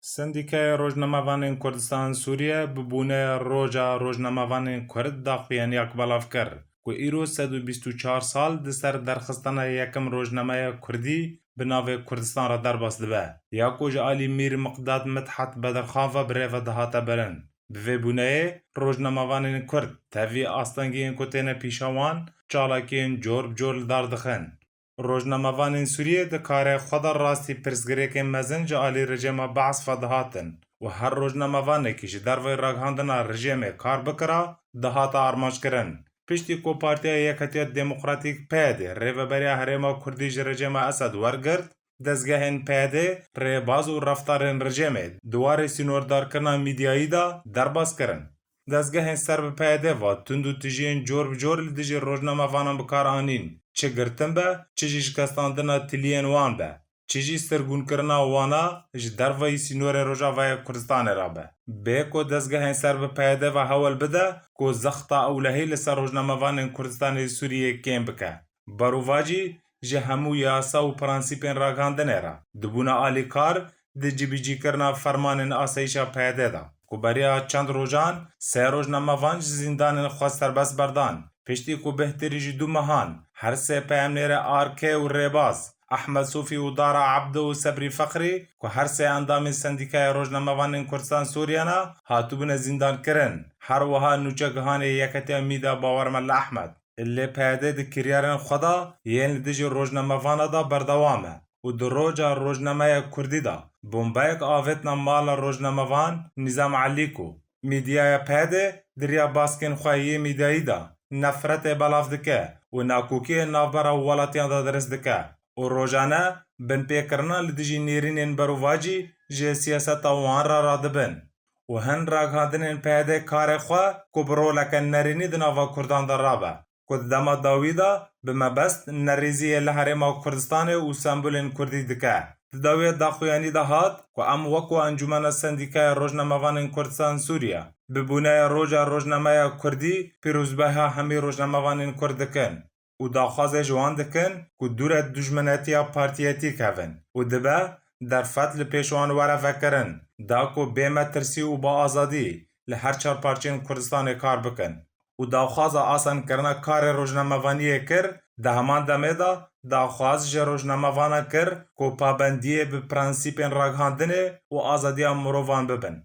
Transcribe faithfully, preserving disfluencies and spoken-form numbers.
Sendîkaya Rojnamevanên Kurdistan Sûriye bi bûneya Roja Rojnamevanên Kurd daxuyaniyak belav kir ku îro sed û bîst û çar sal di ser derxistina yekem rojnameya kurdî bi navê Kurdistan re derbas dibe, ya ku ji alî Mîr Miqdad Midhat Bedirxan ve bi rê ve dihate birin. Bi vê bûneyê, rojnamevanên Kurd tevî astengiyên ku têne pîşa wan, çalakiyên cor bi cor li dar dixin. Rojnamevanên Sûriyê di karê xwe de rastî pirsgirêkên mezin ji alî rejêma Beas ve dihatin û her rojnamevanekî ji derveyî ragihandina rejêmê kar bikira, dihate armanckirin. Piştî ku Partiya Yeketiya Demokratîk, P Y D, rêveberiya herêma Kurdî ji rejêma Esed wergirt, dezgehên P Y D rêbaz û reftarên rejêmê di warê sînordarkirina mîdyayî de derbas kirin. Dezgehên ser bi P Y D ve tund û tijiyên cor bi cor li dijî rojnamevanan bi kar anîn, çi girtin be, çi jî şikestandina tiliyên wan be, çi jî sirgûnkirina wana ji derveyî sînorê Rojavaya Kurdistanê re be. Bê ku dezgehên ser bi P Y D ve hewl bide ku zexta ewlehî li ser rojnamevanên Kurdistanê Sûriyê kêm bike. Berovajî ji hemû yasa û prensîpên ragihandinê re, dibûna alîkar di cibicîkirina fermanên asayîşa P Y D de, ku beriya çend rojan sê rojnamevan ji zîndanên xwe serbest berdan, piştî ku bêhtirî ji du mehan her sê peyamnêrê A R K û rêbaz Ehmed Sofî û Dara Ebdo û Sebrî Feqrî, ku her sê endamên Sendîkaya Rojnamevanên Kurdistan Sûriye ne, hatibûne zîndankirin. Her wiha nûçegihanê Yeketiya Mîda Bawer Mela Ehmed. Lê P Y D di kiryarên xwe de yên li dijî rojnamevana de berdewam e û di roja rojnameya kurdî de bombeyek avêtine mala rojnamevan Nîzam Elî ku mîdyaya P Y D di riya baskên xwe yê mîdyayî de nefretê belav dike û nakokiyên navbera welatiyan de dirist dike û rojane binpêkirina li dijî nêrînên berovajî ji siyaseta wan re radibin. Û hin ragihandinên P Y D karê xwe ku bi roleke nerînî di nava Kurdan de rabe, ku di dema dawî de bi mebest nerêziyê li Herêma Kurdistanê û sembolên Kurdî dike. Di dawiyê daxuyanî de hat ku em wek ku Encûmena Sendîkaya Rojnamevanên Kurdistan Sûriye bi bûneya Roja Rojnameya Kurdî pîrozbahiya hemî rojnamevanên Kurd dikin. û daxwazê ji wan dikin ku dûre dijminetiya partiyetî kevin û dibe derfet li pêş wan were vekirin, da ku bê metirsî û bi azadî li her çar parçeyên Kurdistanê kar bikin. Û daxwaza asankirina karê rojnamevaniyê kir, di heman demê de daxwaz ji rojnamevanan kir ku pabendiyê bi prensîpên ragihandinê û azadiya mirovan bibin.